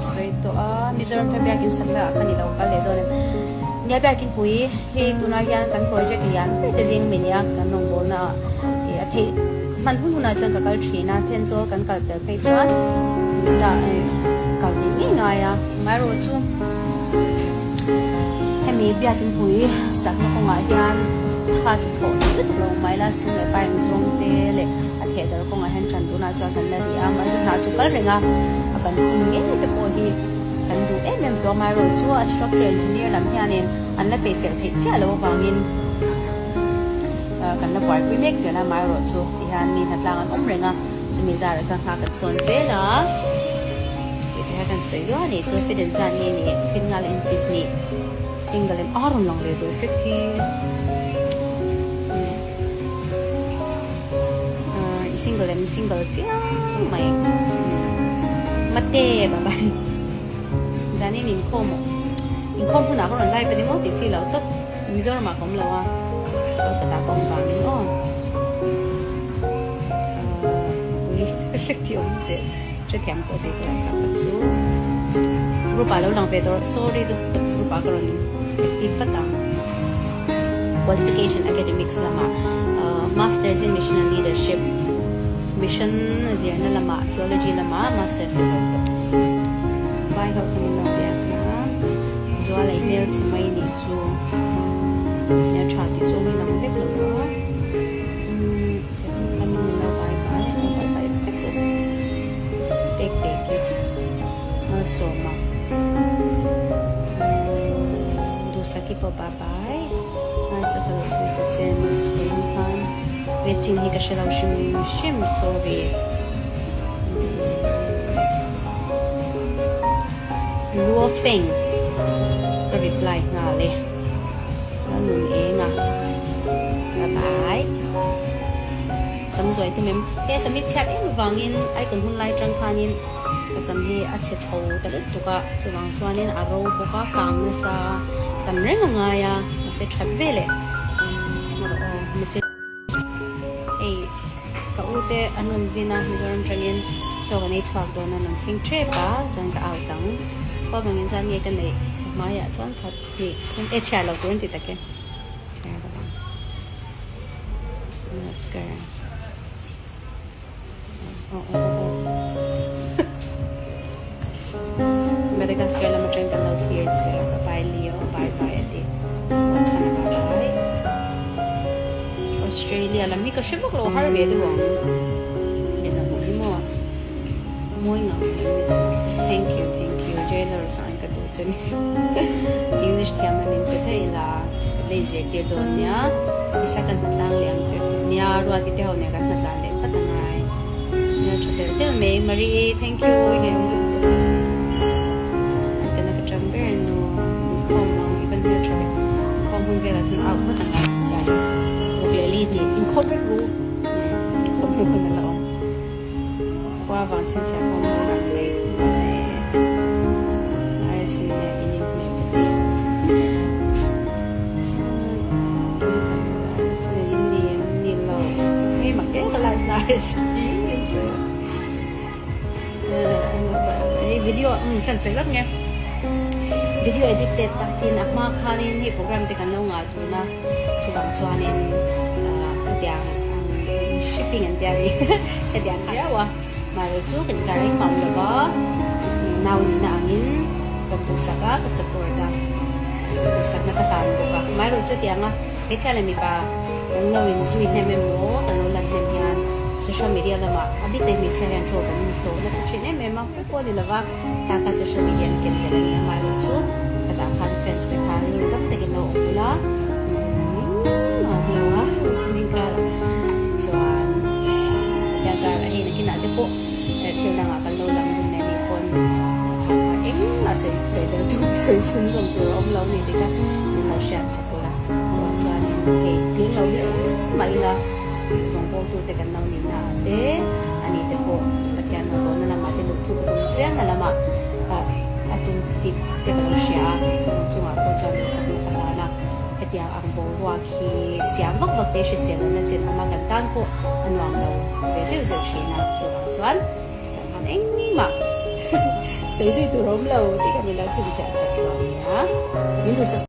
Ka sawi tawh a, Mizoram thar biakinn sakna ah khan i lo kal leh dawn em? Nia biakinn pui hi tunah hian kan project lian ber te zing mi nia kan rawngbawlna ah ih a theih hman hun hunah chuan ka kal thin a, Thenzawl kan kal tel phei chuan dah kal ngei ngei ngai a, amaherawhchu hemi biakinn pui sakna kawngah hian tha chu thawh theih lutuk lo mai la, sum leh pai ang zawng te leh a theh dar kawngah hian tan tunah chuan kan la ri a, mahse hna chu kal reng a, a ban hun ngei te pawh hi kan duh em em tawh a, amaherawhchu a structure engineer lam hianin an la peih fel theih chiah loh avangin kan la buaipui mek zel a, amaherawhchu tihian mi hnatlang an awm reng a, chumi zarah chuan hna kan sawn zel a, tih te kha kan sawi duah a nih chu, fit in zan nge ni, fit nghal in chi hnih single em a rawn lang leh duh fit hi. I single em single chiang mai mate bye bye zanin inkhawm aw inkhawm hunah ka rawn live ani maw tih chi lo tawp Mizoram ah ka awm lo a Kolkata ka awm vangin aw ui hrekti awm zel hrethiam pawh thei ka ka chu group ah lo lang ve tawh sorry lutuk group ah ka rawn active vat ang. Qualification Academics lamah Masters in Missional Leadership, Mission zirna lamah Theology lamah Masters a zo tawh. Vai ho kha min lo biak a, Zual ei hmel chhe mai nih chu nia tha tih zawng hi lang vek lo a, kha min lo vai vai lo vai vai vek lo pek pek i malsawma Duhsaki pawh bye bye. Nasa ka lo zui ta che miss vawiin khan ve chin hi ka hre lo hrim hrim sorry. Luo Feng ka reply nghal e. La nun eng a. Bye bye. Sam zuai tum em. He sam hi chhiat em avangin icon hun lai tang khanin Ka sam hi a chhe chho ta lutuk a, chuvang chuanin a ro bawk a, kang nasa tam reng a ngai a, mahse that ve leh erawh aw message hei ka u te an rawn zin a, Mizoram tangin chaw kan ei chhuak dawn a, an rawn thleng tep a, chuan ka out ang, khua vangin zan nge ka neih ka hmaiah chuan khat hnih thum e chhiar lo tur an ti tak e, chhiar lo ang mascara. Madagascar lam atang kan lo thlir che a, bye bye Leo, bye bye a ti. Chhan a bye bye. Australia lam hi ka hre vak lo har ve deuh ang. Mizo hmuh hi maw? Mawi ngam mai miss. Thank you, thank you. Jailer sang ka duh che miss. English thiamna min pe thei la, ka lei zirtir dawn nia. Isa kan hnatlang leh ang nia, Ruati te ho nen kan hnatlan leh phawt a ngai. Nia tha tel tel mai. Marie, thank you. I ngeiawm lutuk tuk. An kana ka tang ber nu. Inkhawm ang i van hmel tha ve. Inkhawm hun velah chuan out phawt a ngai. Zan ruk leh li tih inkhawm vek ru. Inkhawm vek hun a la awm. Khua vang chhinchhiah khawm ho lang mai ai sin le in in hmeh ka ti. In ni em ni lo hei mak hle ka live na ai sin in sawi a video kan sawi lawk nge video edit te takin a hma khanin hei program te kan lo ngah tun a. Chuvang chuanin khatiang shipping an tia mi khatiang kha riau a, mahro chu kan kar engmah awm lova nau nihna angin kan duhsak a, ka support a, ka duhsakna ka tan bawk a. Mahro chu tianga hmeichhia leh mipa kan lo inzui hnem emaw kan lo lan hnem hian social media lamah a bik te hmeichhia hian thu kan inhlawh nasa thin em em a, pu pawh ni lova kha kha social media an ken tel a nia, mahro chu khatah khan fans te khan dam takin lo awm ula. Chuan Pathian zar a hei nakinah te pawh thil dangah kan lo lang dun leh nih pawn kha kha engmah sawi sawi tel tur sawi chhun zawm tur a awm lo ni tih kha min lo hriat sak ula. Chuanin hei tling lo viau mah ila rawngbawltute kan lo nihna ah te ani te pawh Pathian rawngbawlna lamah te luh thu ka tum chianna lamah a tum tih te ka lo hria a, chung chungah pawh chuan duhsakna ka hlan a. Hetiang ang boruak hi siam vak vak te hrisel lohna chin awm a, kan tan pawh a nuam lo ve zeuh zeuh thin a, chuvang chuan kan han engmah Sei zui tur a awm lo tih kha min lo chhinchhiah sak hlawm nia. Min duhsak.